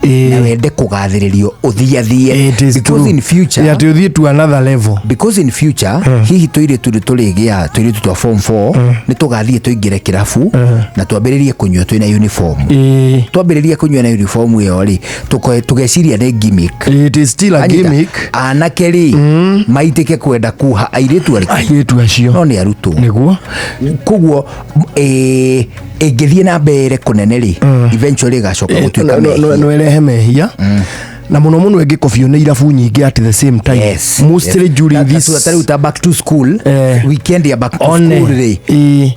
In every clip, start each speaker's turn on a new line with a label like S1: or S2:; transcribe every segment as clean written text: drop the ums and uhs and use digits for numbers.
S1: Na wende kũgathĩrĩrio ũthiathie.
S2: It is
S1: Because
S2: true.
S1: in future,
S2: Yeah, atĩ ũthiĩ to another level.
S1: Because in future hihi tũirĩtu nĩ tũrĩgĩa tũirĩtu twa form 4 nĩ tũgathiĩ tũingĩre kĩrabu na twambĩrĩrie kũnyua twĩna uniform. Twambĩrĩrie kũnyua na uniform ĩyo rĩ, tũgeciria nĩ gimmick.
S2: It is still a
S1: Anyita,
S2: gimmick.
S1: Anake rĩ maitĩke kwenda kuha airĩtu arĩkũ?
S2: Airĩtu acio.
S1: No nĩ arutwo.
S2: Nĩguo.
S1: Koguo ĩngĩthiĩ na mbere kũnene rĩ, eventually ĩgacoka gũtuĩka mehia.
S2: No ĩrehe mehia, na mũno mũno ĩngĩkobio nĩ irabu nyingĩ at the same time, mostly during this
S1: Ta rĩu ta back to school, weekend ya back to
S2: one
S1: school rĩ,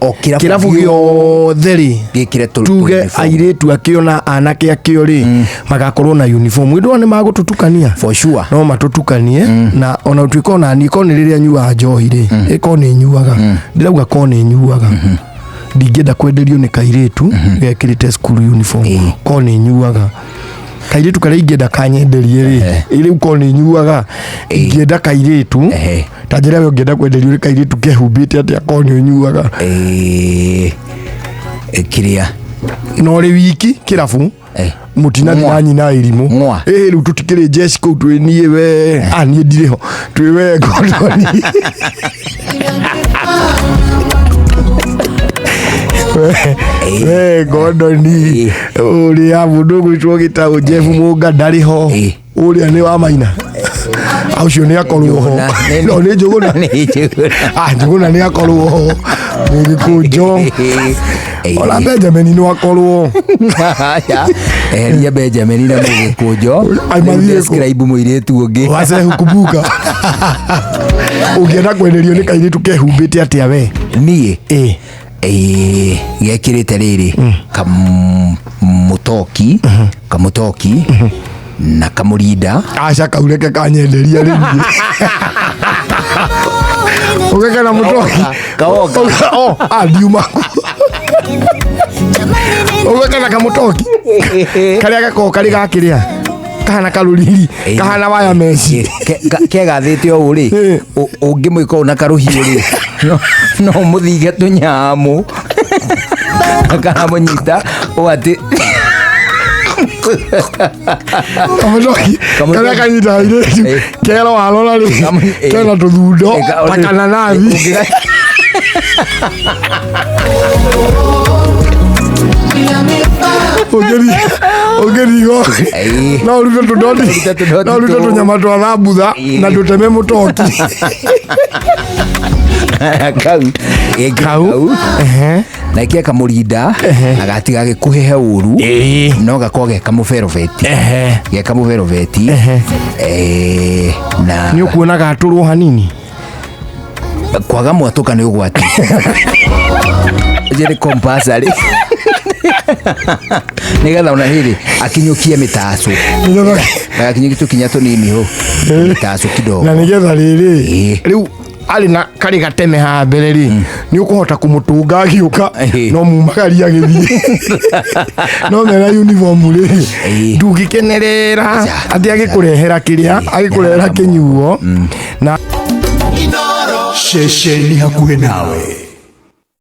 S1: o
S2: kĩrabu
S1: kĩrabu
S2: gĩothe rĩ
S1: gĩkĩre
S2: tuge
S1: uniform.
S2: Airĩtu akĩo na anake akĩo rĩ magakorwo na uniform. Wĩndũ nĩ magũtũtukania.
S1: For sure.
S2: No matũtukanie, na ona ũtuĩka ona niĩ korwo nĩ rĩrĩa nyuaga njohi rĩ, ĩkorwo nĩ nyuaga, ndĩrauga korwo nĩ nyuaga, ndingĩenda kwenderio nĩ kairĩtu gekĩrĩte school uniform. Korwo nĩ nyuaga, kairĩtu karĩa ingĩenda kanyenderie rĩ, rĩu korwo nĩ nyuaga, ingĩenda kairĩtu ta njĩra we ũngĩenda kwenderio nĩ kairĩtu kehumbĩte atĩa korwo nĩ ũnyuaga?
S1: Kĩrĩa
S2: Na ũrĩ wiki kĩrabu, mũtinathi
S1: Ng'wa.
S2: na nyina irimũ.
S1: Ng'wa.
S2: Ĩ rĩu tũtikĩrĩ jeshi kũu twĩ niĩ we, ah, niĩ ndirĩ ho, twĩ we ngondoni. We ngondoni, ũrĩa mũndũ ũgwĩtwo gĩtaũ Jeff Mũnga ndarĩ ho. Ũrĩa nĩ wa maina. Ah, ũcio nĩ akorwo ho.
S1: Njũgũna.
S2: No nĩ Njũgũna.
S1: Nĩ Njũgũna.
S2: Ah, Njũgũna nĩ akorwo ho, Mũgĩkũnjo, ona Benjamin no akorwo.
S1: Aca, eheria Benjamin na Mũgĩkũnjo.
S2: Ai, mathiĩ kũ?
S1: Describe mũirĩtu ũngĩ.
S2: Wacehu kumbuka, ũngĩenda kwenderio nĩ kairĩtu kehumbĩte atĩa we?
S1: Niĩ?
S2: Ĩ.
S1: Gekĩrĩte rĩrĩ kamũtoki, kamũtoki na kamũrinda.
S2: Aca, kaureke kanyenderia rĩ niĩ ũgeke na mũtoki.
S1: Kawoka.
S2: Oh, ah, ndiuma ũgeke na kamũtoki karĩa gakoragwo karĩ gakĩrĩa kahana karũriri, kahana waya meci.
S1: Kegathĩte ũũ rĩ, ũngĩmwĩka ũũ na karũhiũ rĩ, no mũthige tũnyamũ karamũnyita ũũ atĩ.
S2: Kamũtoki
S1: Kamũtoki.
S2: karĩa kanyita airĩtu kero warora rĩ, kena tũthundo ta kananathi. Ũngĩrigo no ũrute tũdoti.
S1: Ũrute tũdoti.
S2: No ũrute tũnyama twa thambutha na ndũteme mũtoki.
S1: Kau.
S2: Kau.
S1: Kau na ikia kamũrinda na gatiga gĩkuhĩhe ũru, no gakorwo ge kamũberobeti, ge kamũberobeti. Na
S2: Nĩ ũkuona gatũrwo hanini.
S1: Kwaga mwatũka nĩ ũgwati. Ũcio nĩ compulsory nĩgetha ona hĩrĩ akinyũkie mĩtacũ, agakinyũkie tũkinya tũnini hũ mĩtacũ kidogo.
S2: Na nĩgetha rĩrĩ, rĩu arĩ na karĩ gateme haha mbere rĩ, nĩ ũkũhota kũmũtũnga agĩũka, no mumagaria agĩthiĩ, no mena uniform rĩ, ndũngĩkenerera atĩ agĩkũrehera kĩrĩa agĩkũrehera kĩnyuo na
S3: Ceceni hakuhĩ nawe.